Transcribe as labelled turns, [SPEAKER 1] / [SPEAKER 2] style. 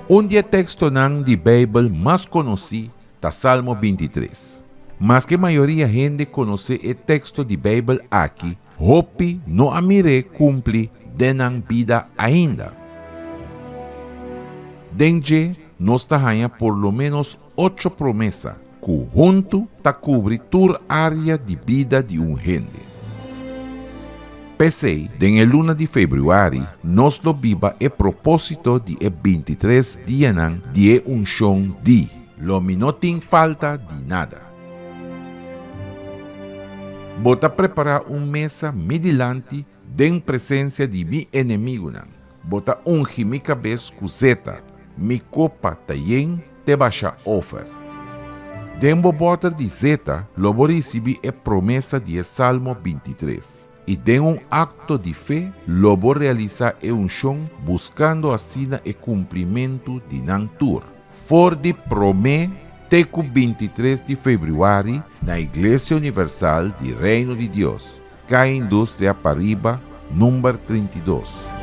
[SPEAKER 1] Un di e tekstonan di Beibel mas konosí ta Salmo 23. Maske mayoria hende konosé e teksto di Beibel aki, hopi no a mir'é kumpli den nan bida ainda. Den dje nos ta haña por lo ménos ocho promesa ku huntu ta kubri tur área di bida di un hende. P'esei, den e luna di febrüari nos lo biba e propósito di e 23 dianan di e unshon di Lo mi no tin falta di nada. Bo ta prepará un mesa mi dilanti den presensia di mi enemigunan. Bo ta ungi mi kabes ku zeta, mi kopa ta yen te basha ofer. Den bo bòter di zeta lo bo risibí e promesa di e Salmo 23, i den un akto di fe lo bo realisá e unshon buskando asina e kumplimentu di nan tur. For di promé te ku 23 di febrüari na Iglesia Universal di Reino di Dios, Kaya Industria Pariba, number 32.